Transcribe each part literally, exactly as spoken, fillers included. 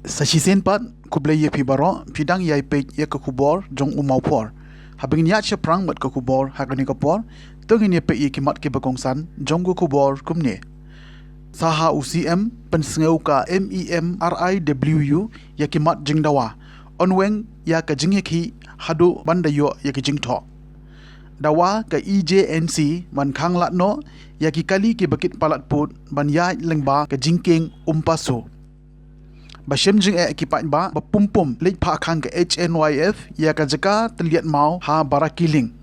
Sa shisien pat, khublei ïa phi baroh, phi dang ïai peit ïa ka khubor jong U Mawphor. Haba ngin ïaid shaphrang bad ka khubor ha kane ka por, to ngin ïa peit ïa ki mat kiba kongsan jong ka khubor kumne. Sa ha u C M pynsngew ka M E M R I W U ïa ki mat jingdawa, yn weng ïa ka jingïakhih haduh ban da ïoh ïa ki jingthoh. Dawa ka E J N C ban khanglad noh ïa ki kali kiba kit palat pud ban ïaid lyngba ka jingkieng Umpasu. Ba shem jingeh ki paidbah ba pum pum, leit phah khang ka H N Y F ïa ka jaka tylliat maw ha Barakiling.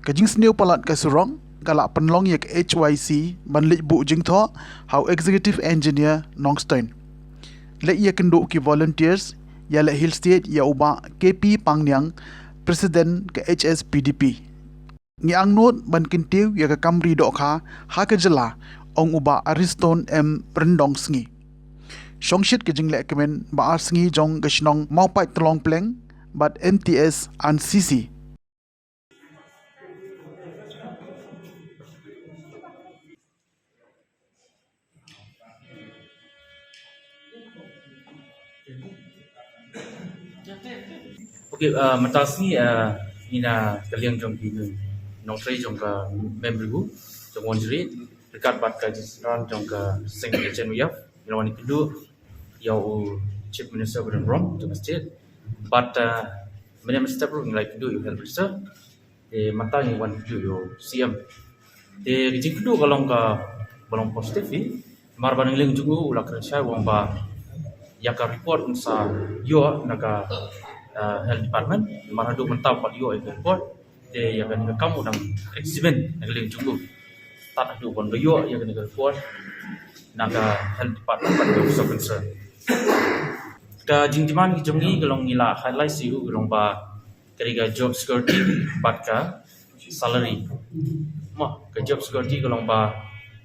Ka jingsniew palat ka surok ka la pynlong ïa ka H Y C ban leit buh jingthoh ha u Executive Engineer Nongstoiñ. Leit ïakynduh ki volunteers ïa leh Hill State ïa u Bah K P Pangniang, President ka H S P D P. Ngi angnud ban kyntiew ïa ka kam ri dohkha ha ka jylla, ong u Bah Ariston M Ryndongsngi, shongshit ka jingleh kmen ba ar sngi jong ka shnong Mawpaid Tlong Pleng bad M T S and C C. Okay, uh, mynta sngi, uh, ngi na ka liang jong ki nongtrei jong ka Memory Gu jong Wanjri, ryngkat bad ka jingsynran jong ka seng H N Y F, ngi la wan ïakynduh ïa u Chief Minister Bah Donbor jong ka state. Bad, uh, mynne mynstep ruh ngi la ïakynduh ïa u Health Minister. Te mynta ngi wan ïakynduh ïa u C M. Te ka jingkynduh ka long ka, ka long positive hi. Namar ba na ka liang jong u u la kren shai u ong ba ïa ka report un sa ïoh na ka, eh, health department. Namar haduh mynta u pat ïoh ïa ka report. Te ïa kane ka kam u dang examine na ka liang jong u. Tad haduh ban da ïoh ïa kane ka report na ka health department bad ka officer concern. Ka jingdemand ka jong ngi ka long ngi la highlight shuh ka long ba ka dei ka job security bad ka salary. Mo, ka job security ka long ba,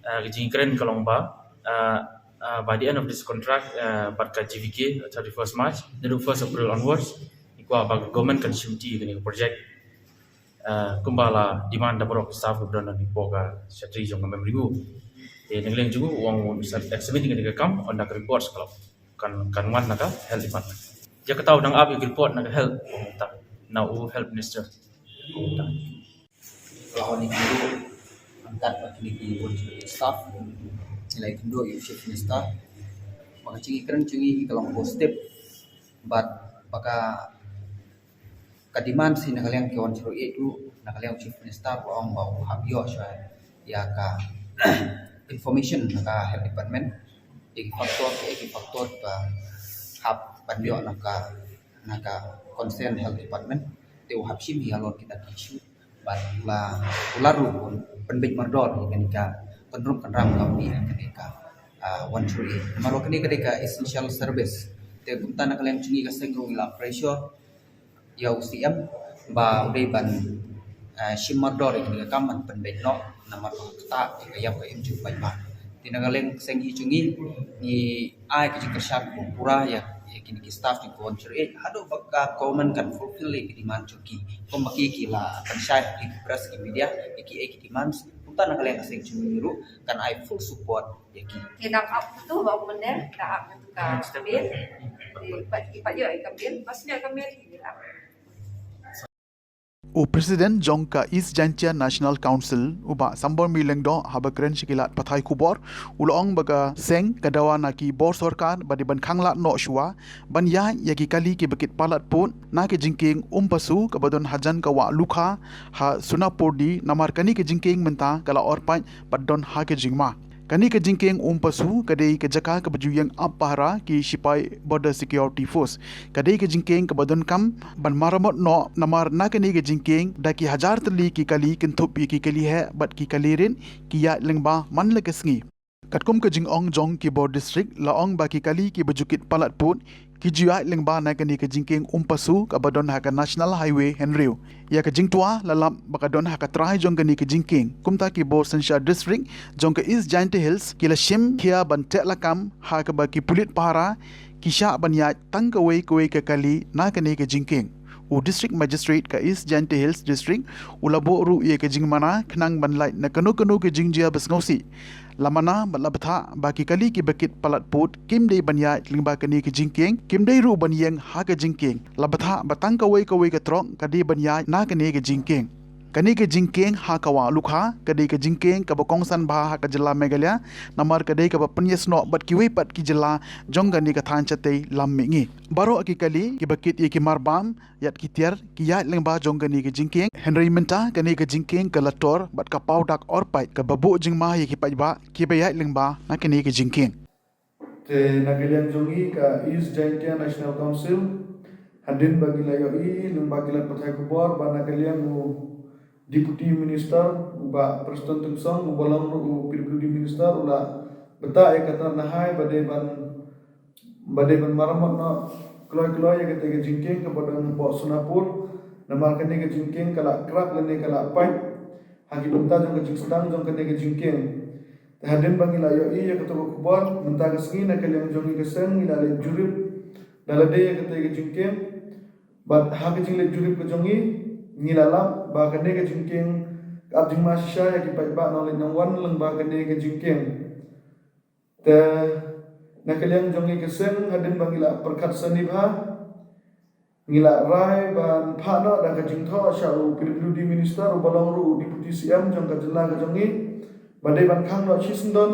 eh, ka jingkren ka long ba, eh, eh, by the end of this contract, eh, bad ka G V K, thirty-first March, naduh first April onwards, ngi kwah ba ka government kan shim ti ïa kane ka project. Eh, kumba la demand da baroh ki staff kiba don hapoh ka shatri jong ka Memory Gu. Te na ka liang jong u u ong un sa examine ïa kane ka kam, ynda ka report sa ka la kan, kan wan na ka health department. Ïa kata u dang ap ïa ka report na ka health, ong uta, na u health minister, ong uta. La wan ïakynduh ryngkat bad kine ki Wanchru Eight staff, ngi la ïakynduh ïa u chief minister ba ka jingïakren jong ngi ka long positive bad ba ka ka demand shi na ka liang ki Wanchru Eight ruh, na ka liang u chief minister ba ong ba u hap ïoh shuwa ïa ka information na ka health department, ïa ki factor, ïa ki factor ba hap ban ïoh na ka, na ka concern health department. Te u hap shim ïa halor kita ki issue bad la u la ruh pynbeit mardor ïa kane ka kynrum kynram ka mih ha kane ka, ah, Wanchru Eight. Namar ba kane ka dei ka essential service. Te kumta na ka liang jong ngi ka seng ruh ngi la pressure ïa u C M ba u dei ban, eh, shim mardor ïa kane ka kam ban pynbeit noh namar ba kata ka ïap ka im jong u paidbah. Te na ka liang seng hi jong ngi, ngi ai ka jingkyrshan kaba pura ïa, ïa kine ki staff jong ka Wanchru Eight haduh ba ka government kan fulfill ïa ki demand jong ki. Kumba ki, ki la pynshai ha ki press, ki media, ïa ki, ïa ki demands. Kumta na ka liang ka seng jong ngi ruh kan ai full support ïa ki. Ngi dang ap tu ba u mynne, ka ap tu ka bill. Ki pat, ki pat ïoh ïa ka bill, ba sngewbha ka bill ki ap. U President jong ka East Jaintia National Council, u Bah Sambormi Lyngdoh, haba kren sha ki lad pathai khubor, u la ong ba ka seng ka dawa na ki bor sorkar ba dei ban khanglad noh shuwa ban ïaid ïa ki kali kiba kit palat pud na ka jingkieng Umpasu kaba don hajan ka wah Lukha ha Sonapurdi, namar kane ka jingkieng mynta ka la orpait bad don ha ka jingma. Kane ka jingkieng Umpasu ka dei ka jaka kaba ju ïeng ap pahara ki shipai Border Security Force. Ka dei ka jingkieng kaba donkam ban maramot noh, namar na kane ka jingkieng da ki hajar tylli ki kali kynthup ïa ki kali heh bad ki kali rit ki ïaid lyngba man la ka sngi. Katkum ka jingong jong ki bor district, la ong ba ki kali kiba ju kit palat pud ki ju ïaid lyngba na kane ka jingkieng Umpasu kaba don ha ka National Highway hynriew. Ïa ka jingtwa la lap ba ka don ha ka trai jong kane ka jingkieng. Kumta ki bor synshar district jong ka East Jaintia Hills ki la shim khia ban teh lakam ha kaba ki pulit pahara ki shah ban ïaid tang kawei kawei ka kali na kane ka jingkieng. U District Magistrate ka East Jaintia Hills District u la buh ruh ïa ka jingmana khnang ban lait na kano kano ka jingjia ba sngewsih. La mana bad la bthah ba ki kali kiba kit palat pud kim dei ban ïaid lyngba kane ka jingkieng, kim dei ruh ban ïeng ha ka jingkieng. La bthah ba tang kawei kawei ka trok ka dei ban ïaid na kane ka jingkieng. Kane ka jingkieng ha Kawa Lukha ka dei ka jingkieng kaba kongsan bha ha ka jylla Meghalaya, namar ka dei kaba pynïasnoh bad kiwei pat ki jylla jong kane ka thaiñ shatei lam mihngi. Baroh ki kali kiba kit ïa ki marbam ïa ki tiar ki ïaid lyngba jong kane ka jingkieng. Hynrei mynta kane ka jingkieng ka la tor bad ka paw dak orpait kaba buh jingma ïa ki paidbah kiba ïaid lyngba na kane ka jingkieng. Te na ka liang jong ngi ka East Jaintia National Council, hadien ba ngi la ïohi lyngba ki lad pathai khubor ba na ka liang u Deputy Minister u Bah Prestone Tynsong uba long ruh u P W D Minister u la bthah ïa ka tnat nahai ba dei ban ba dei ban maramot noh kloi kloi ïa kata ka jingkieng kaba don hapoh Sonapur. Namar kane ka jingkieng ka la crack lane ka la pait ha ki bynta jong ka jingsdang jong kane ka jingkieng. Te hadien ba ngi la ïohi ïa kata ka khubor, mynta ka sngi na ka liang jong ngi ka seng ngi la leit jurip da lade ïa kata ka jingkieng. Bad ha ka jingleit jurip ka jong ngi, ngi la lap ba kane ka jingkieng ka ap jingma shisha ïa ki paidbah nongleit nongwan lyngba kane ka jingkieng. Te na ka liang jong ngi ka seng, hadien ba ngi la pyrkhat sani bha, ngi la rai ban phah noh da ka jingthoh sha u P W D Minister uba long ruh u Deputy C M jong ka jylla ka jong ngi ba dei ban khang noh shisyndon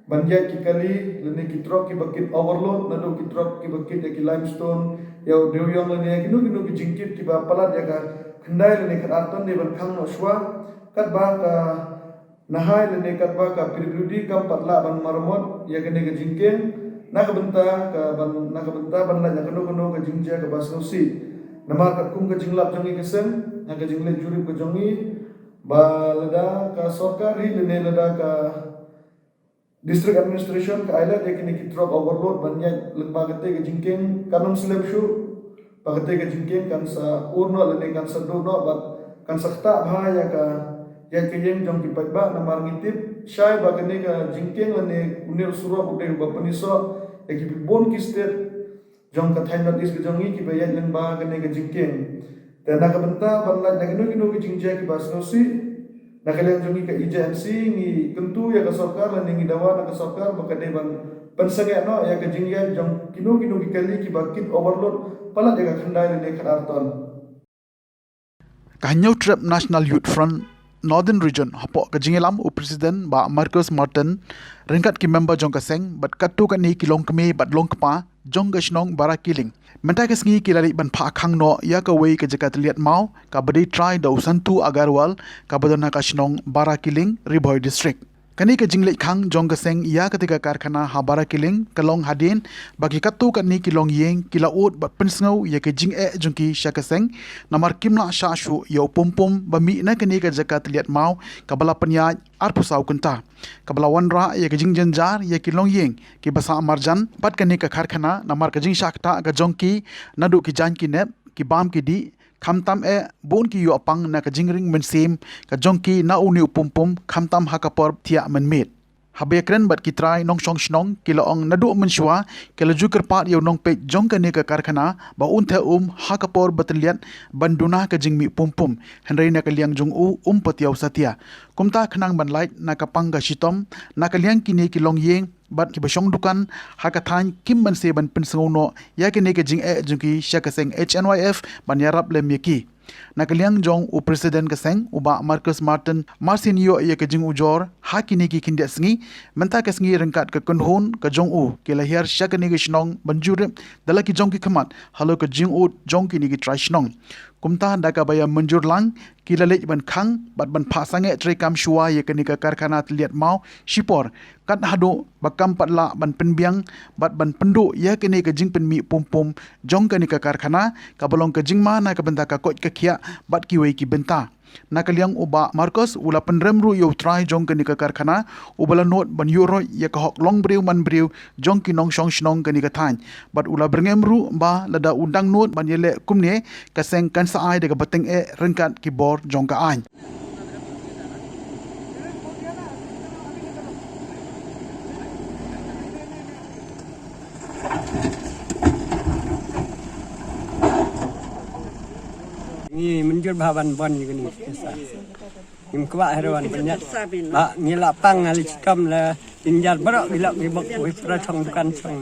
ban ïaid ki kali lane ki trok kiba kit overload naduh ki trok kiba kit ïa ki limestone, ïa u dewiong lane ïa kino kino ki jingkit kiba palat ïa ka khyndai lane khatar ton, dei ban khang noh shuwa katba ka nahai lane katba ka P W D kam pat lah ban maramot ïa kane ka jingkieng na ka bynta ka ban, na ka bynta ban lait na kano kano ka jingjia kaba sngewsih. Namar katkum ka jinglap jong ngi ka seng, na ka jingleit jurip ka jong ngi, ba lada ka sorkar hi lane lada ka District Administration ka ailad ïa kine ki trok overload ban ïaid lyngba kata ka jingkieng, kan ym slem shuh ba kata ka jingkieng kan sa ur noh lane kan sa duh noh bad kan sa ktah bha ïa ka ïaid ka ïeng jong ki paidbah. Namar ngi tip shai ba kane ka jingkieng lane une u surok u dei uba pynïasoh ïa ki bun ki state jong ka thaiñ North East ka jong ngi kiba ïaid lyngba kane ka jingkieng. Te na ka bynta ban lait na kino kino ki jingjia kiba sngewsih, na ka liang jong ngi ka E J N C ngi kyntu ïa ka sorkar lane ngi dawa na ka sorkar ba ka dei ban pynsangeh noh ïa ka jingïaid jong kino kino ki kali kiba kit overload palat ïa ka khyndai lane khatar ton. Ka Hynñiewtrep National Youth Front Northern Region hapoh ka jingïalam u President Bah Marcus Martin ryngkat ki member jong ka seng bad katto katne ki longkmie bad longkpa jong ka shnong Barakiling mynta ka sngi ki la leit ban phah khang noh ïa kawei ka jaka tylliat maw kaba dei trai da u Santu Agarwal kaba don ha ka shnong Barakiling, Ri Bhoi District. Kane ka jingleit khang jong ka seng ïa kata ka karkhana ha Barakiling ka long hadien ba ki katto katne ki longïing ki la ud bad pynsngew ïa ka jingeh jong ki sha ka seng, namar kim lah shah shuh ïa u pum pum ba mih na kane ka jaka tylliat maw kaba la pynïaid arphew saw kynta, kaba la wanrah ïa ka jingjynjar ïa ki longïing kiba sah marjan bad kane ka karkhana, namar ka jingshah ktah ka jong ki naduh ki jaiñ ki nep, ki bam ki dih, khamtam eh bun ki ïoh pang na ka jingring mynsiem ka jong ki na une u pum pum, khamtam ha ka por thiah mynmiet. Haba ïakren bad ki trai nongshong shnong ki la ong naduh mynshuwa ki la ju kyrpad ïa u nongpeit jong kane ka karkhana ba un theh um ha ka por ba tylliat ban duna ka jingmih pum pum, hynrei na ka liang jong u um pat ïoh satia. Kumta khnang ban lait na ka pang ka shitom na ka liang kine ki longïing bad kiba shong dukan ha ka thaiñ kim banse ban pynsngew noh ïa kane ka jingeh jong ki sha ka seng H N Y F ban ïarap lem ïa ki. Na ka liang jong u President ka seng u Bah Marcus Martin, mar sien ïoh ïa ka jingujor ha kine ki khyndiat sngi, mynta ka sngi ryngkat ka kynhun ka jong u ki la hiar sha kane ka shnong ban jurip da la ki jong ki khmat halor ka jingud jong kine ki trai shnong. Kumta da kaba ïa mynjur lang ki la leit ban khang bad ban phah sangeh treikam shuwa ïa kane ka karkhana tylliat maw shipor, kat haduh ba kam pat lah ban pynbiang bad ban pynduh ïa kane ka jingpynmih pum pum jong kane ka karkhana kaba long ka jingma na ka bynta ka koit ka khiah bad kiwei ki bynta. Na ka liang u Bah Marcus u la pynrem ruh ïa u trai jong kane ka karkhana uba la nud ban ïuh roit ïa ka hok long briew man briew jong ki nongshong shnong kane ka thaiñ, bad u la byrngem ruh ba lada u dang nud ban ïaleh kumne, ka seng kan sa ai da kaba tyngeh ryngkat ki bor jong ka aiñ. Ngi mynjur bha ban bon ïa kane ka sa. Ngim kwah hero ban pynjat. Ba ngi la pang ngi la chitom la jynjar baroh ki lok ki bok wei pra chong dukan chong.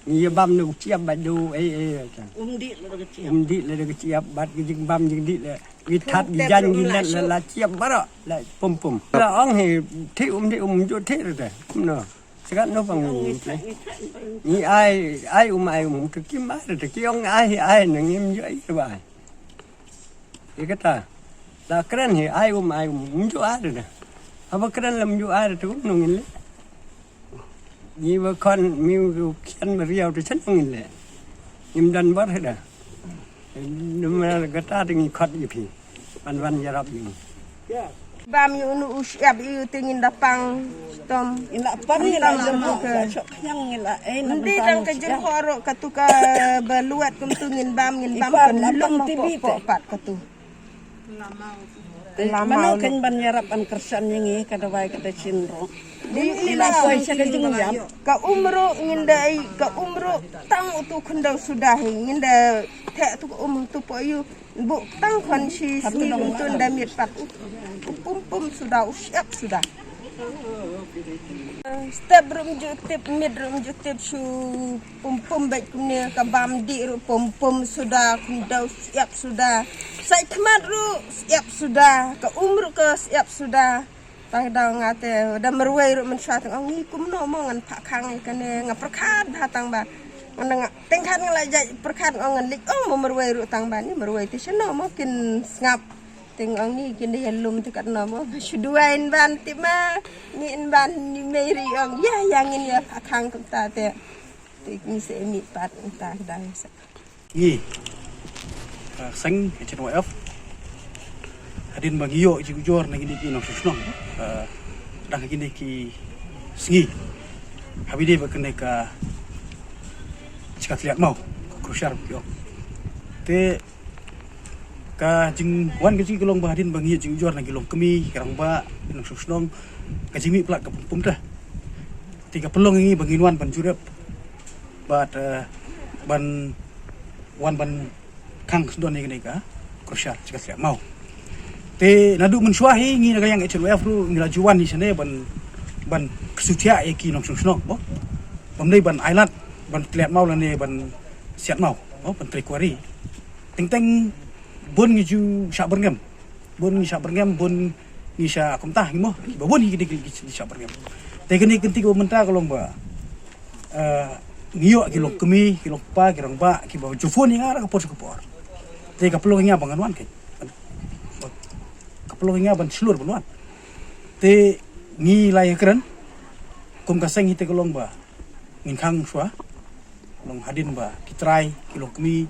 Ngi ïa bam nu chiap ba du ei ei ei. Um dih la da ka chiap. Um dih la da ka chiap bad ki jingbam jingdih la. Ki that ki jan ki let la la chiap baroh la pum pum. La ong hi thi um thi um ju thi re te. Kumno. Sekat no pang ngi. Ngi ai ai um ai um tu kim ai re te ki ong ai ai na ngim ju ai ba ai. Ïa kata. La kren hi ai um ai um um ju ai re te. Haba kren lam ju ai re te kumno ngin le. Ngi ba khon mi u khian ba riaw te chen ngin le. Ngim don bor hada. Num na kata te ngi khot ïa phi. Ban ban ïarap ïa ngi. Bam ïa u nu u shyiap ïa u te ngin da pang stom. Ngin la pang ngin la pang jam ka. Shok khiang ngin la eh. Ndi tang ka jingkhoro ka tu ka ba luat kum tu ngin bam ngin bam ka lum ma ko pat ka tu. Te mano kan ban ïarap ban kyrshan ïa ngi ka dawai ka da shin ro. Ni ni la poi sha ka jingïap. Ka um ruh ngin da ai ka um ruh tang utu khyndew suda hi ngin da theh tu ka um tu po yu bu tang khon shi sngi utu da miet pat. Pum pum suda u shyiap suda. Step ruh mju tip miet ruh mju tip shu. Pum pum bad kumne ka bam dih ruh pum pum suda khyndew shyiap suda. Sai khmat ruh shyiap suda ka um ruh ka shyiap suda. Tang da nga te da marwei ruh mynshwa tang ong ngi kumno mo ngan phah khang ïa kane nga pyrkhat bha tang ba. Ngan nga teng khat nga la jai pyrkhat ong ngan lik ong mo marwei ruh tang ba ni marwei te shano mo kin sngap. Teng ong ni kin da ïa lum te katno mo shu duwai in ban tip ma. Ni in ban ni mei ri ong ïa ïa ngin ïa phah khang kumta te. Te ngi se mih pat ngi ta dang sa. Ngi ka seng H N Y F hadien ba ngi ïoh jingujor na kine ki nongshong shnong dang kine ki sngi. Habi dei ba kane ka jaka thliat maw ka cruiser ki ong. Te ka jingwan ka jingkylong ba hadien ba ngi ïoh jingujor na ki longkmie ki rangbah ki nongshong shnong ka jingmih palat ka pum pum ta. Te ka pynlong ngi ba ngin wan ban jurip bad ban wan ban khang sdon ïa kane ka cruiser jaka thliat maw. Te naduh mynshwa hi ngi na ka liang H N Y F ruh ngi la ju wan hi shane ban ban ksutia ïa ki nongshong shnong mo. Bym dei ban ailad ban thliat maw lane ban siat maw mo ban trei kwari. Teng teng bun ngi ju shah byrngem. Bun ngi shah byrngem bun ngi shah kumta ngi mo ba bun ngi ki dei ki shah byrngem. Te kane kynti ka mynta ka long ba ngi ïoh ki longkmie ki longkpa ki rangbah ki ba ju phone ïa nga ka por sha ka por. Te ka pynlong ïa nga ba ngan wan ka ka pynlong ïa nga ban shlur ban wan. Te ngi la ïa kren kum ka seng hi te ka long ba ngin khang shuwa. Long hadien ba ki trai ki longkmie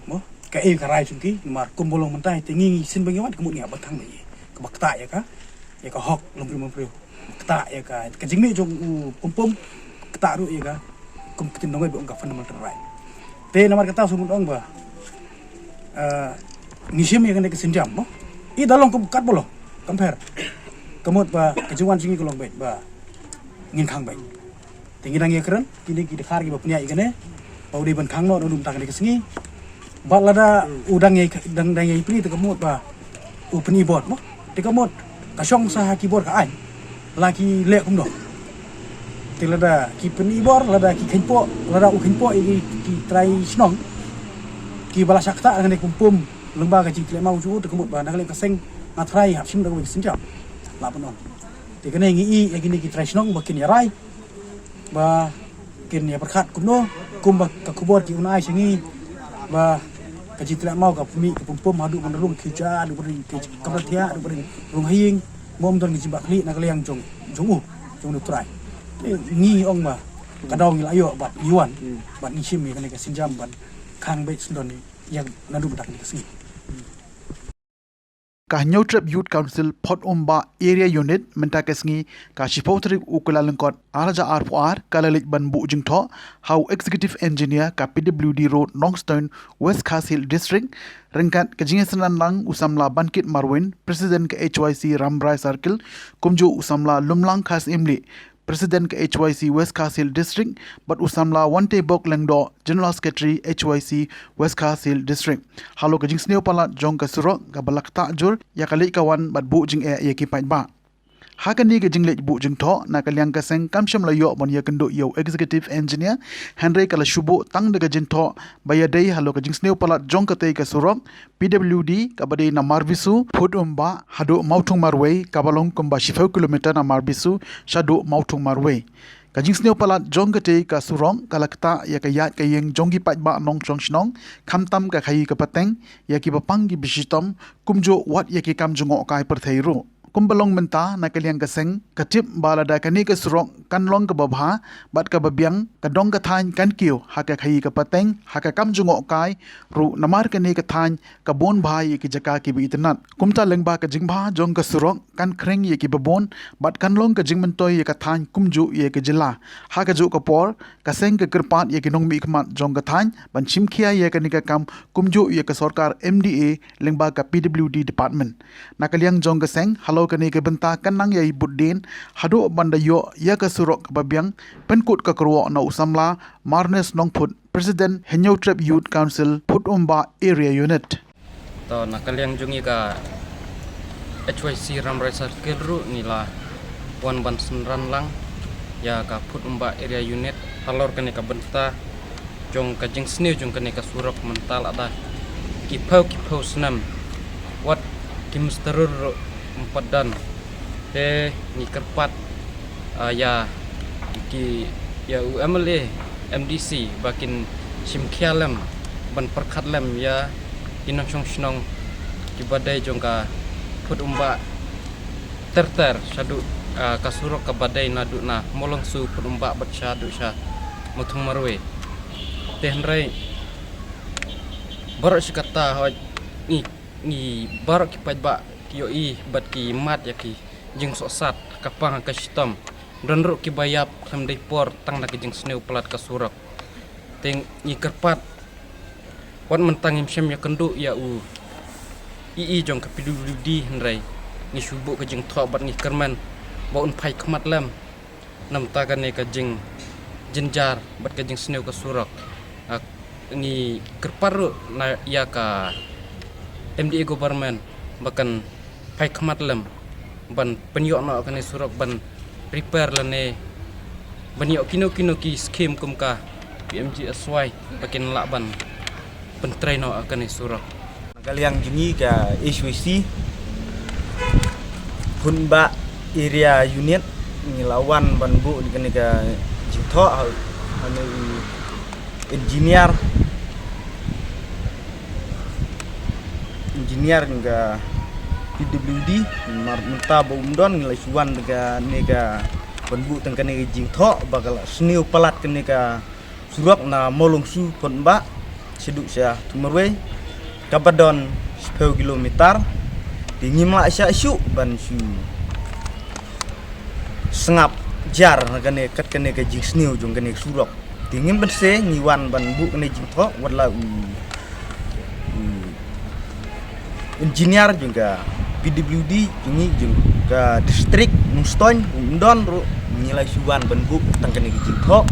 mo ka ei ka rai jong ki namar kum ba long mynta te ngi sien ba ngi wan ka mut ngi hap ban khang ba ngi kaba ktah ïa ka ïa ka hok longkmie longkmie ktah ïa ka ka jingmih jong u pum pum ktah ruh ïa ka kum ktien nongwei ba ong ka fundamental right. Te namar kata shu mut ong ba ngi shim ïa kane ka sienjam mo i da long kum kat ba long kam pher ka mut ba ka jingwan jong ngi ka long beit ba ngin khang beit. Te ngi dang ïa kren kine ki dkhar kiba pynïaid ïa kane ba u dei ban khang noh na dum ta kane ka sngi. Bad lada u dang ïa dang dang ïa pyni te ka mut ba u pyni bor mo te ka mut ka shong sa ha ki bor ka aiñ la ki leh kumno. Te lada ki pyni bor lada ki kheiñpoh lada u kheiñpoh ïa ki trai shnong kiba la shah ktah kane pum pum lyngba ka jingkhleh maw jong u te ka mut ba na ka liang ka seng nga trai hap shim da kawei ka sienjam la pynong. Te kane ngi i ïa kine ki trai shnong ba kin ïa rai ba kin ïa pyrkhat kumno kumba ka khubor ki un ai sha ngi ba ka jingthleh maw ka pynmih ka pum pum haduh ban rung ki ja haduh ban rung ki kamra thia haduh ban rung ha ïing mom don ki jingbakli na ka liang jong jong u jong u trai. Ngi ong ba ka daw ngi la ïoh bad ngi wan bad ngi shim ïa kane ka sienjam ban khang beit sdon ïa naduh mynta ka sngi. Ka Hynñiewtrep Youth Council Photumba Area Unit mynta ka sngi ka shiphew tarik u Kyllalyngkot ar hajar arphew ar ka la leit ban buh jingthoh ha u Executive Engineer ka P W D Road Nongstoiñ West Khasi Hills District ryngkat ka jingïasynran lang u samla Bankit Marwin President ka H Y C Rambrai Circle kumjuh u samla Lumlang Khasi Imlieh President ka H Y C West Khasi Hills District, bad u samla Wantebok Lyngdoh, General Secretary H Y C West Khasi Hills District. Halor ka jingsniew palat jong ka surok kaba la ktah jur ïa ka leit ka wan bad buh jingeh ïa ki paidbah. Ha kane ka jingleit buh jingthoh, na ka liang ka seng kam shym la ïoh ban ïakynduh ïa u Executive Engineer, hynrei ka la shu buh tang da ka jingthoh ba ïadei halor ka jingsniew palat jong katei ka surok P W D kaba dei na Marbisu, Phutumbah haduh Mawthung Marwei, kaba long kumba shiphew kilometer na Marbisu shaduh Mawthung Marwei. Ka jingsniew palat jong katei ka surok ka la ktah ïa ka ïaid ka ïeng jong ki paidbah nongshong shnong, khamtam ka khaïi ka pateng, ïa kiba pang kiba shitom, kumjuh wat ïa ki kam jngohkai pyrthei ruh. Kumba long mynta, na ka liang ka seng ka tip ba lada kane ka surok kan long kaba bha bad kaba biang, ka dong ka thaiñ kan kiew ha ka khaïi ka pateng, ha ka kam jngohkai ruh, namar kane ka thaiñ ka bun bha ïa ki jaka kiba itynnad. Kumta lyngba ka jingbha jong ka surok kan khring ïa kiba bun bad kan long ka jingmyntoi ïa ka thaiñ kumjuh ïa ka jylla. Ha kajuh ka por, ka seng ka kyrpad ïa ki nongmihkhmat jong ka thaiñ ban shimkhia ïa kane ka kam kumjuh ïa ka sorkar M D A lyngba ka P W D Department. Na ka liang jong ka seng, halor kane ka bynta kan nang ïai bud dien haduh ban da ïoh ïa ka surok kaba biang, pynkut ka kyrwoh na u samla Marnes Nongphut, President Hynñiewtrep Youth Council Phutumbah Area Unit. To, na ka liang jong ngi ka H Y C Rambrai Circle ruh ngi la wan ban synran lang ïa ka Phutumbah Area Unit halor kane ka bynta jong ka jingsniew jong kane ka surok mynta lada ki phew ki phew snem, wat ki mester ruh ym pat don. Te ngi kyrpad, ah, ïa ki, ïa u M L A, M D C ba kin shimkhia lem ban pyrkhat lem ïa ki nongshong shnong kiba dei jong ka Phutumbah ter ter shaduh, ah, ka surok kaba dei naduh na Mawlongsu Phutumbah bad shaduh sha Mawthung Marwei. Te hynrei baroh shi katta hoi ngi, ngi baroh ki paidbah ki ïohi bad ki mad ïa ki jingsohsat ka pang ka shitom. Don ruh kiba ïap khlem dei por tang na ka jingsniew palat ka surok. Te ngi kyrpad, wat mynta ngim shym ïakynduh ïa u E E jong ka P W D hynrei ngi shu buh ka jingthoh bad ngi kyrmen ba un phai khmat lem namar kane ka jingjynjar bad ka jingsniew ka surok. Ah, ngi kyrpad ruh na ïa ka M D A government ba kan phai khmat lem ban pynïoh noh kane surok ban repair lane ban ïoh kino kino ki skim kum ka P M G S Y ba kin lah ban pyntrei noh kane surok. Na ka liang jong ngi ka H Y C Phutumbah Area Unit ngi la wan ban buh kane ka jingthoh ha, ha u engineer, engineer jong ka P W D, namar mynta ba um don ngi la shu wan kane ka ban buh tang kane ka jingthoh ba ka la sniew palat kane ka surok na Mawlongsu Phutumbah shaduh sha Mawthung Marwei kaba don shiphew kilometer. Te ngim lah shuh shuh ban shu sngap jar na kane kat kane ka jingsniew jong kane ka surok. Te ngim banse ngi wan ban buh kane jingthoh wat la u, u engineer jong ka P W D jong ngi jong ka district Nongstoiñ um don ruh ngi la shu wan ban buh tang kane ka jingthoh.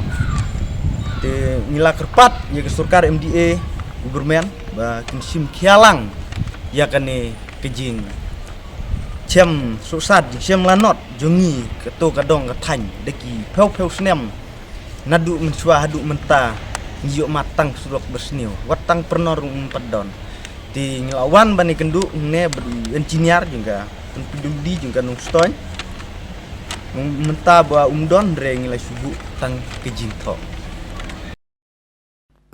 Te ngi la kyrpad ïa ka sorkar M D A government ba kin shim khia lang ïa kane ka jing shem sohsat jingshem lanot jong ngi kato ka dong ka thaiñ da ki phew phew snem. Naduh mynshuwa haduh mynta ngi ïoh mat tang surok ba sniew, wat tang pyrnor ruh ym pat don. Te ngi la wan ban ïakynduh ne bad u engineer jong ka P W D jong ka Nongstoiñ. Mynta ba um don re ngi la shu buh tang ka jingthoh.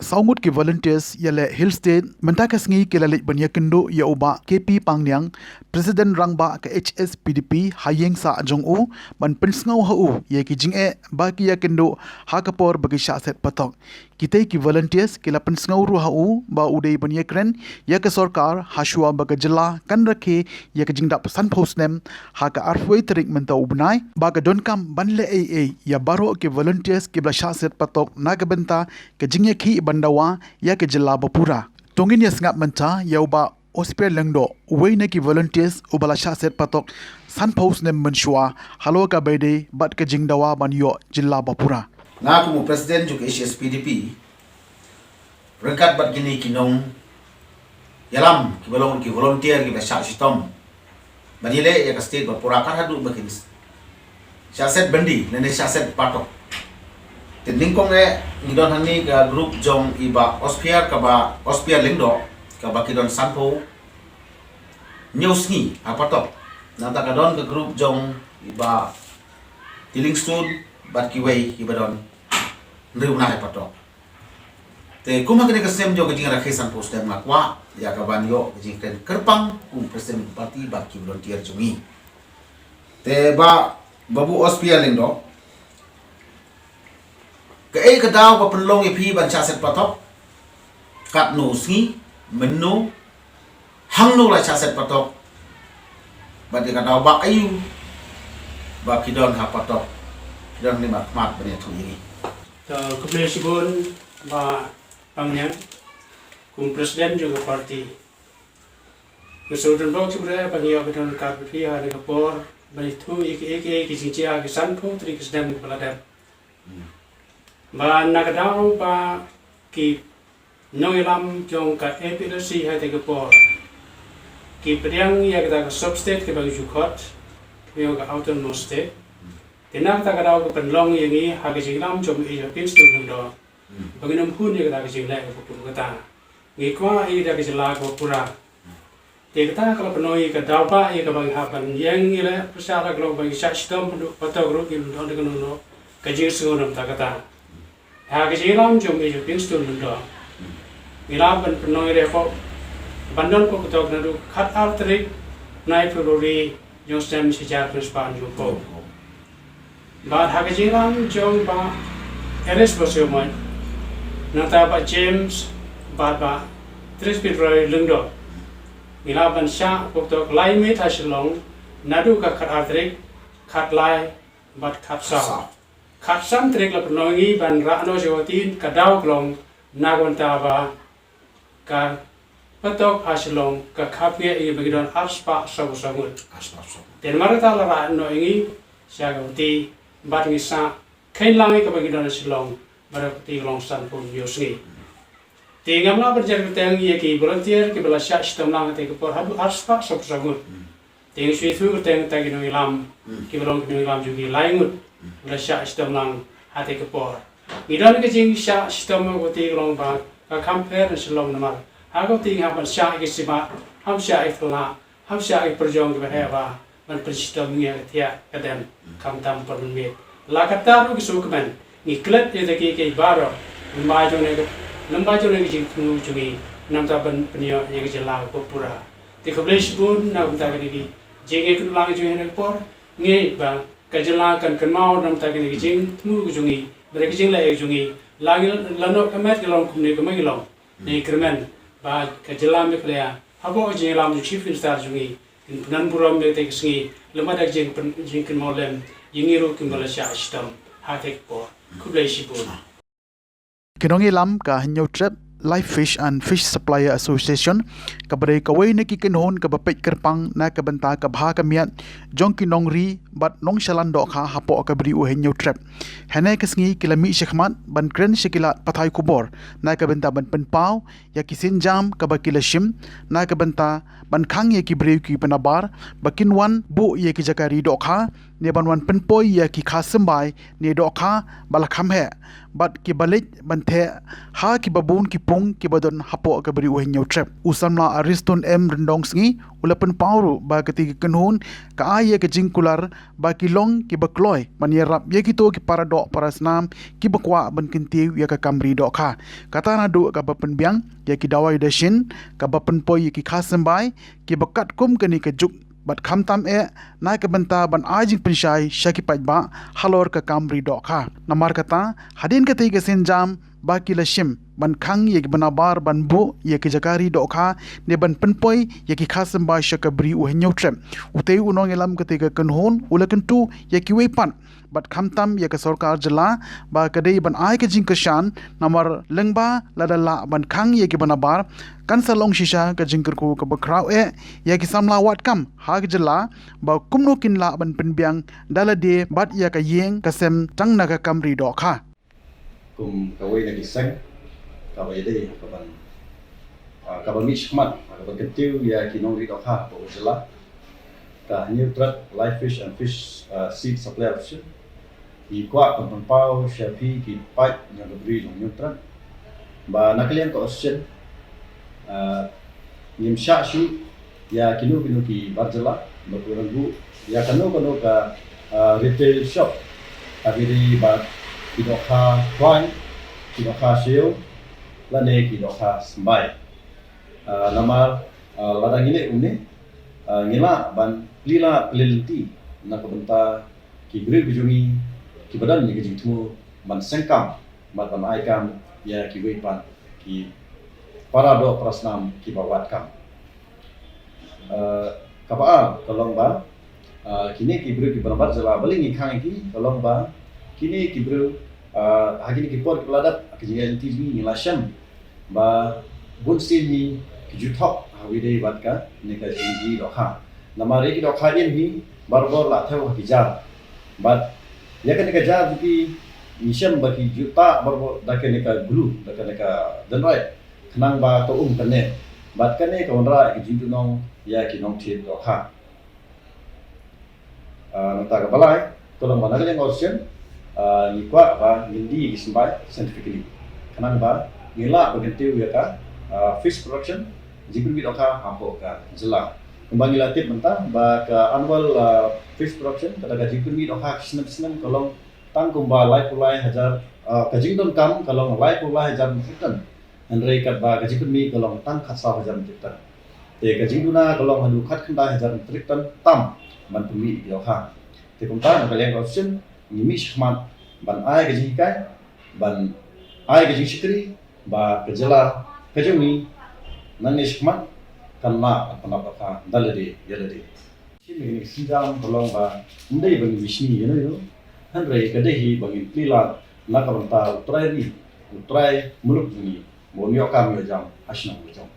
Saw ngut ki volunteers ïaleh Hill State mynta ka sngi ki la leit ban ïakynduh ïa u Bah K P Pangniang, President Rangbah ka H S P D P ha ïing sah jong u, ban pynsngew ha u ïa ki jingeh ba ki ïakynduh ha ka por ba ki shah set patok. Kitei ki volunteers ki la pynsngew ruh ha u ba u dei ban ïakren ïa ka sorkar ha shuwa ba ka jylla kan rakhe ïa ka jingdap sanphew snem ha ka arphew tarik mynta u bnai, ba ka donkam ban leh ei ei ïa baroh ki volunteers kiba la shah set patok na ka bynta ka jingïakhih ban dawa ïa ka jylla ba pura. To ngin ïa sngap mynta ïa u Bah Ospiar Lyngdoh, uwei na ki volunteers uba la shah set patok sanphew snem mynshuwa halor ka baidei bad ka jingdawa ban ïoh jylla bapura. Nga kum u president jong ka H S P D P, ryngkat bad kine ki nongïalam kiba long ki volunteer kiba shah shitom ban ïaleh ïa ka state bapura, kat haduh ba kin shah set byndi lane shah set patok. Te nyngkong eh ngi don hangne ka group jong i Bah Ospiar, kaba Ospiar Lyngdoh, kaba ki don sanphew hynñiew sngi ha patok. Nangta ka don ka group jong i Bah Tilingstone bad kiwei kiba don hynriew bnai ha patok. Te kum ha kane ka snem jong ka jingrakhe sanphew snem, nga kwah ïa ka ban ïoh ka jingkren kyrpang kum president ka party bad ki volunteer jong ngi. Te Bah, Babu Ospiar Lyngdoh, kaei ka daw ba pynlong ïa phi ban shah set patok? Katno sngi, mynno, hangno la shah set patok? Bad ïa ka daw ba aïu ba ki don ha patok, ki don ha khmat ban ïathuh ïa ngi? To, khublei shibun Bah Pangniang, kum president jong ka party. Nga sngewdon bok jingmut ba nga ïoh ban don ryngkat bad phi ha kane ka por ban ïathuh ïa ki, ïa ki, ïa ki jingjia ki sanphew tarik ka snem kaba la dep. Ba na ka daw ba ki nongïalam jong ka A P L C ha kata ka por ki pdiang ïa kata ka sub state kaba ngi ju khot, kaba ïa ka autonomous state. Te na kata ka daw ka pynlong ïa ngi ha ka jingïalam jong i Bah Tilingstone Lyngdoh ba ngin ym hun ïa kata ka jingleh kaba kum kata. Ngi kwah ïa kata ka jylla kaba pura. Te kata ka la pynlong ïa ka daw ba ïa kaba ngi hap ban ïeng ïaleh pyrshah, la ka long ba ngi shah shitom haduh patok ruh, ngim don da kano kano ka jingsngew namar kata. Ha ka jingïalam jong i Bah Tilingstone Lyngdoh, ngi lah ban pynlong ïa ka, ban don patok naduh khatar tarik bnai February jong u snem shi hajar khyndai spah hynñiewphew. Bad ha ka jingïalam jong Bah Eris Basaiawmoit, nangta Bah James bad Bah Trispin Roy Lyngdoh, ngi lah ban shah patok lai miet ha Shillong naduh ka khatar tarik, khatlai bad khatsaw. Khatsan tarik la pynlong ïa ngi ban rah noh sha kawei ka daw, ka long na ka bynta ba ka patok ha Shillong ka khapngiah ïa ngi ba ngi don arspah sawphew saw ngut. Te namar kata la rah noh ïa ngi sha kawei bad ngi sah kheiñ lang ïa kaba ngi don ha Shillong, bad kawei ka long sanphew hynñiew sngi. Te ngam lah ban jer kyrteng ïa ki volunteer kiba la shah shitom lang ha kata ka por haduh arspah sawphew saw ngut. Te ngi shu ïathuh kyrteng kita ki nongïalam kiba long ki nongïalam jong ngi lai ngut, ba la shah shitom lang ha kata ka por. Ngi don ka jingshah shitom ha kawei ka long ba ka kham pher na Shillong namar ha kawei ngi hap ban shah ïa ki sibat, hap shah ïa ki phylla, hap shah ïa ki pyrjong kiba heh ba ban pynshitom ïa ka thiah ka dem, khamtam por mynmiet. La katta ruh ki sngewkmen, ngi klet ïa kita kiei kiei baroh lyngba jong kane ka, lyngba jong kane ka jingthmu jong ngi, namar ban pynïoh ïa ka jylla kaba pura. Te khublei shibun na ka bynta kine ki jingïakynduh lang jong ngi ha kane ka por. Ngi ngeit ba ka jylla kan kynmaw namar kine ki jingthmu jong ngi bad ka jingleh jong ngi. La ngi la noh ka met, ngi long kumne kumne ngi long. Ngi kyrmen ba ka jylla Meghalaya hapoh ka jingïalam jong u Chief Minister jong ngi, kin pynban burom ïa kata ka sngi, lem bad ka jingpyn-, jingkynmaw lem ïa ngi ruh kiba la shah shitom ha kata ka por. Khublei shibun. Ki nongïalam ka Hynñiewtrep Live Fish and Fish Supplier Association, kaba dei kawei na ki kynhun kaba peit kyrpang na ka bynta ka bha ka miat jong ki nongri bad nongshalan dohkha hapoh ka bri u Hynñiewtrep, hynne ka sngi ki la mih shakhmat ban kren sha ki lad pathai khubor na ka bynta ban pynpaw ïa ki sienjam kaba ki la shim na ka bynta ban khang ïa ki briew kiba nabar ba kin wan buh ïa ki jaka ri dohkha, ne ban wan pynpoi ïa ki kha symbai ne dohkha ba la kham heh bad kiba leit ban theh ha kiba bun ki pung kiba don hapoh ka bri u Hynñiewtrep. U samla Ariston M Ryndongsngi u la pynpaw ruh ba kata ka kynhun ka ai ïa ka jingkular ba ki long kiba kloi ban ïarap ïa kito ki paradoh parasnam kiba kwah ban kyntiew ïa ka kam ri dohkha, kata naduh kaba pynbiang ïa ki dawai dashin, kaba pynpoi ïa ki kha symbai kiba katkum kane ka juk, bad khamtam eh na ka bynta ban ai jingpynshai sha ki paidbah halor ka kam ri dohkha. Namar kata, hadien kata ka sienjam ba ki la shim ban khang ïa kiba nabar ban buh ïa ki jaka ri dohkha ne ban pynpoi ïa ki kha symbai sha ka bri u Hynñiewtrep. Utei u nongïalam katei ka kynhun u la kyntu ïa kiwei pat bad khamtam ïa ka sorkar jylla ba ka dei ban ai ka jingkyrshan, namar lyngba lada lah ban khang ïa kiba nabar, kan sa long shisha ka jingkyrkhu kaba khraw eh ïa ki samla wad kam ha ka jylla ba kumno kin lah ban pynbiang da lade bad ïa ka ïing ka sem tang na ka kam ri dohkha. Kum kawei na ki seng kaba ïadei ha kaban, ah, kaba mih shakhmat ha kaban kyntiew ïa ki nongri dohkha hapoh ka jylla, ka Hynñiewtrep Live Fish and Fish, ah, Seed Supplier Association, ngi kwah ban pynpaw sha phi ki paid jong ka bri jong Hynñiewtrep ba na ka liang ka Association, ah, ngim shah shuh ïa kino kino ki bar jylla ba kin buh ïa kano kano ka, ah, retail shop, ha kine ba ki dohkha khwai, ki dohkha siew lane ki dohkha symbai. Ah, namar, ah, lada ngi leh kumne, ah, ngi lah ban plie lad plie lynti na ka bynta ki briew ki jong ngi kiba don ïa ka jingthmu ban seng kam bad ban ai kam ïa kiwei pat ki para doh para snam kiba wad kam. Ah, kaba ar ka long ba, ah, kine ki briew kiba nabar jylla balei ngi khang ïa ki, ka long ba kine ki briew, ah, ha kine ki por kiba la dep ha ka jingïaid lynti jong ngi ngi la shem ba bun sien hi ki ju thok ha kaba ïadei bad kane ka jingri dohkha. Namar ïa ki dohkha im hi barabor la thew ha ki jar. Bad ïa kane ka jar jong ki ngi shem ba ki ju tah barabor da kane ka glue, da kane ka dendrite, khnang ba ka um ka neh. Bad kane ka wanrah ïa ka jingduhnong ïa ki nongthied dohkha. Ah, nangta kaba lai, ka long ba na ka liang ka Association, ah, ngi kwah ba ngin die ïa ki symbai scientifically, khnang ba ngin lah ban kyntiew ïa ka, ah, fish production, jingpynmih dohkha hapoh ka jylla. Kumba ngi la tip mynta ba ka annual, ah, fish production, kata ka jingpynmih dohkha snem snem ka long tang kumba laiphew lai hajar, ah, ka jingdonkam ka long laiphew lai hajar metric ton. Hynrei katba ka jingpynmih ka long tang khatsaw hajar metric ton. Te ka jingduna ka long haduh khatkhyndai hajar metric ton tam ban pynmih ïa ki dohkha. Te kumta na ka liang ka Association ngi mih shakhmat ban ai ka jinghikai, ban ai ka jingshakri ba ka jylla ka jong ngi nangne shakhmat kan lah ban pynlap dohkha da lade ïa lade. Shisien kane ka sienjam ka long ba ym dei ba ngi mih ïano ïano, hynrei ka dei hi ba ngin plie lad na ka bynta u trai ri, u trai muluk jong ngi, ba un ïoh kam ïoh jam ha shnong ha jong.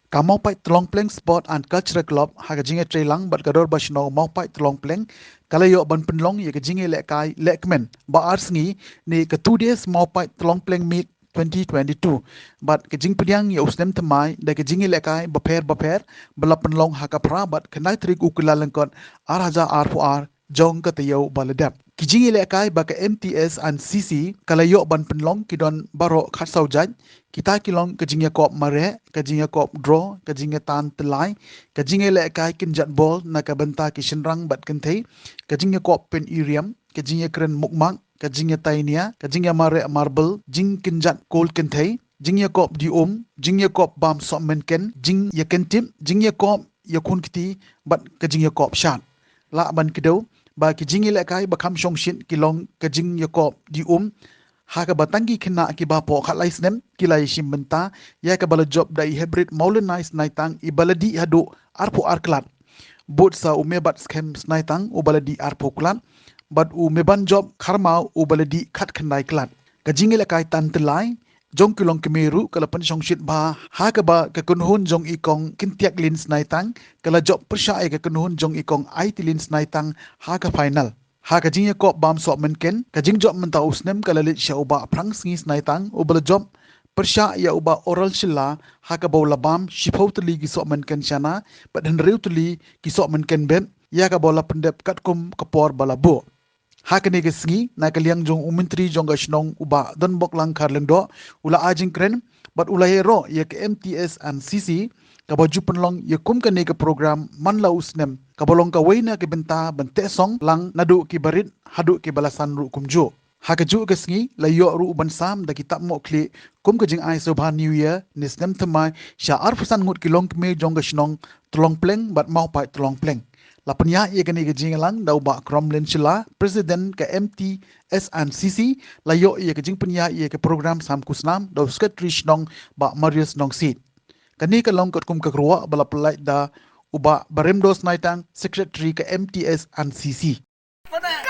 Ka Mawpait Tlong Pleng Sport and Cultural Club ha ka jingïatreilang bad ka Dorbar Shnong Mawpait Tlong Pleng ka la ïoh ban pynlong ïa ka jingïalehkai lehkmen ba ar sngi ne ka Two Days Mawpait Tlong Pleng Meet twenty twenty-two bad ka jingpdiang ïa u snem thymmai da ka jingïalehkai bapher bapher ba la pynlong ha ka phra bad khyndai tarik u Kyllalyngkot ar hajar arphew ar jong ka taïew ba la dep. Ki jingïalehkai ba ka M T S and C C ka la ïoh ban pynlong ki don baroh khatsaw jait, kita ki long ka jingïakop mareh, ka jingïakop draw, ka jingïatan tyllai, ka jingïalehkai kynjat bol na ka bynta ki shynrang bad kynthei, ka jingïakop pyn-i-riam, ka jingïakren mukmak, ka jingïatai nia, ka jingïamareh marble, jingkynjat kol kynthei, jingïakop di um, jingïakop bam sohmynken, jingïakyntip, jingïakop ïakhun kti bad ka jingïakop shad. Lah ban kdew ba ki jingïalehkai ba kham shongshit ki long ka jingïakop di um, ha kaba tang ki khynnah kiba hapoh khatlai snem ki la ïashim bynta ïa kaba la jop da i Hybrid Mawlynnai Snaitang iba la dih haduh arphew ar klat, bud sa u Mebat Skhem Snaitang uba la dih arphew klat bad u Mebanjop Kharmaw uba la dih khatkhyndai klat. Ka jingïalehkai tan tyllai jong ki longkmie ruh ka la pynshongshit bha ha kaba ka kynhun jong i Kong Kyntiaklin Snaitang ka la jop pyrshah ïa ka kynhun jong i Kong Aitilin Snaitang ha ka final. Ha ka jingïakop bam sohmynken, ka jingjop mynta u snem ka la leit sha u Bah Phrangsngi Snaitang uba la jop pyrshah ïa u Bah Oral Shylla ha kaba u la bam shiphew tylli ki sohmynken shana bad hynriew tylli ki sohmynken beit, ïa kaba u la pyndep katkum ka por ba la buh. Ha kane ka sngi, na ka liang jong u Myntri jong ka shnong u Bah Donboklang Kharlyngdoh u la ai jingkren bad u la ïaroh ïa ka M T S and C C kaba ju pynlong ïa kum kane ka program man la u snem, kaba long kawei na ka bynta ban teh song lang naduh kiba rit haduh kiba la san ruh kumjuh. Ha kajuh ka sngi la ïoh ruh u ban sam da ki tap mohkhlieh kum ka jingai sngewbha New Year ne snem thymmai sha arphew san ngut ki longkmie jong ka shnong Tlong Pleng bad Mawpait Tlong Pleng. La pynïaid ïa kane ka jingïalang da u Bah Cromlin Shylla, President ka M T S and C C, la ïoh ïa ka jingpynïaid ïa ka program sam khusnam da u Secretary Shnong Bah Marius Nongsiej. Kane ka long katkum ka kyrwoh ba la pynlait da u Bah Barimdos Naitang, Secretary ka M T S and C C. Ar lai.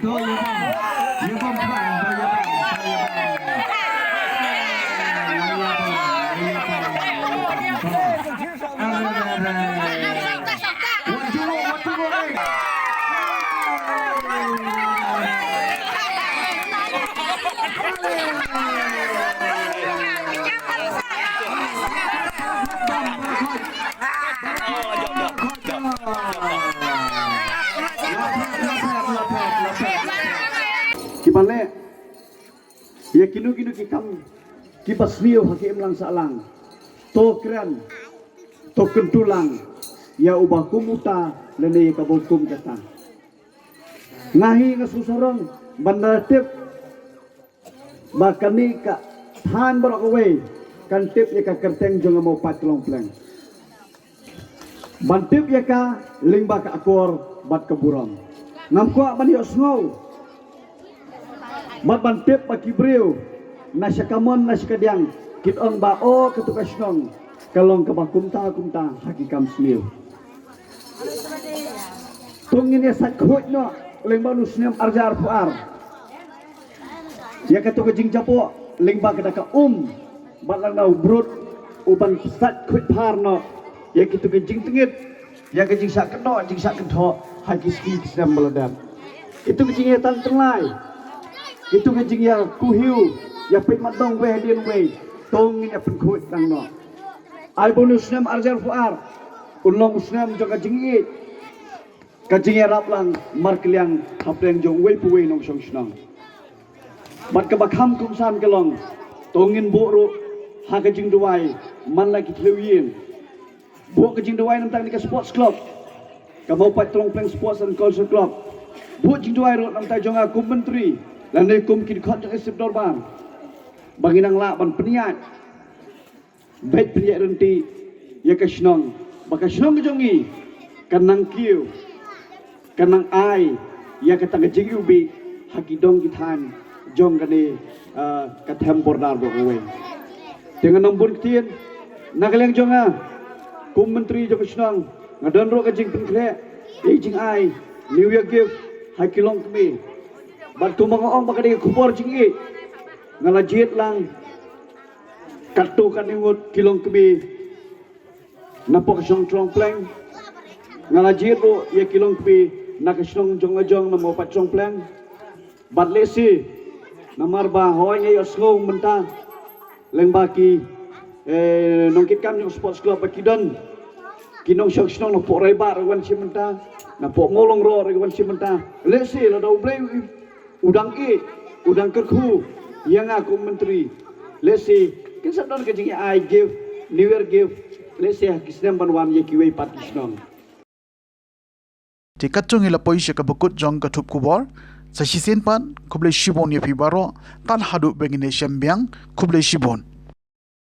To ïa bam. Ïa bam pang, to ïa bam, to ïa bam. Ïa bam, ïa bam, ïa bam. Ar lai, ar lai. Wan julu, wan julu, eh. Kiba leh ïa kino kino ki kam kiba sniew ha ki imlang sahlang, to kren, to kyntu lang ïa uba kum uta lane ïa kaba kum kata. Nga hi nga sngewsarong ban da tip ba kane ka thaiñ baroh kawei kan tip ïa ka kyrteng jong nga Mawpait Tlong Pleng. Ban tip ïa ka lyngba ka akor bad ka burom. Ngam kwah ban ïohsngew bad ban tip ba ki briew na sha kamon na sha kadiang kin ong ba, o, katu ka shnong ka long kaba kumta kumta ha ki kam sniew. To ngin ïa sait khuid noh lyngba u snem ar hajar arphew ar ïa katu ka jingjaboh lyngba ka da ka um bad lano brut u ban sait khuid phar noh ïa kitu ka jingtngit, ïa ka jingshah kynnoh jingshah kynthoh ha ki sngi ki snem ba la dep. Kitu ka jingïatang tynlai, kitu ka jingïakuhiew, ïa peit mat dong wei hadien wei, to ngin ïa pynkhuid tang noh. Ai ba u snem ar hajar arphew ar un long u snem jong ka jingïeit, ka jingïarap lang markylliang hapdeng jong uwei pa uwei nongshong shnong. Bad kaba kham kongsan ka long, to ngin buh ruh ha ka jingduwai man la ki thliew ïing. Buh ka jingduwai na bynta kane ka sports club, ka Mawpait Tlong Pleng Sports and Culture Club. Buh jingduwai ruh na bynta jong nga kum myntri lane kum ki dkhot jong ka sip dorbar ba ngin nang lah ban pynïaid beit pynïaid ryntih ïa ka shnong, ba ka shnong ka jong ngi kan nang kiew, kan nang ai ïa kata ka jingiwbih ha ki dong ki thaiñ jong kane, ah, ka them border baroh kawei. Te nga nang bun ktien na ka liang jong nga kum myntri jong ka shnong, nga don ruh ka jingpynkhreh ïa ka jingai New Year gift ha ki longkmie. Bad kumba nga ong ba ka dei ka khubor jingïeit, nga la jied lang katto katne ngut ki longkmie na pok shnong Tlong Pleng. Nga la jied ruh ïa ki longkmie na ka shnong jong la jong na Mawpait Tlong Pleng. Bad lehse namar ba hoi nga ïohsngew mynta lyngba ki, eh, nongkitkam jong sports club ba ki don ki nongshong shnong na pok Raibah ruh wan shim mynta, na pok Mawlong Ro ruh wan shim mynta. Lehse lada U Blei u dang ïeit, u dang kyrkhu ïa nga kum myntri, lehse kin sa don ka jingïa ai gift, New Year gift, lehse ha ki snem ban wan ïa kiwei pat ki shnong. Te kat jong ngi la poi sha kaba kut jong ka thup khubor. Sa shisien pat, khublei shibun ïa phi baroh, tad haduh ba ngin ïashem biang, khublei shibun.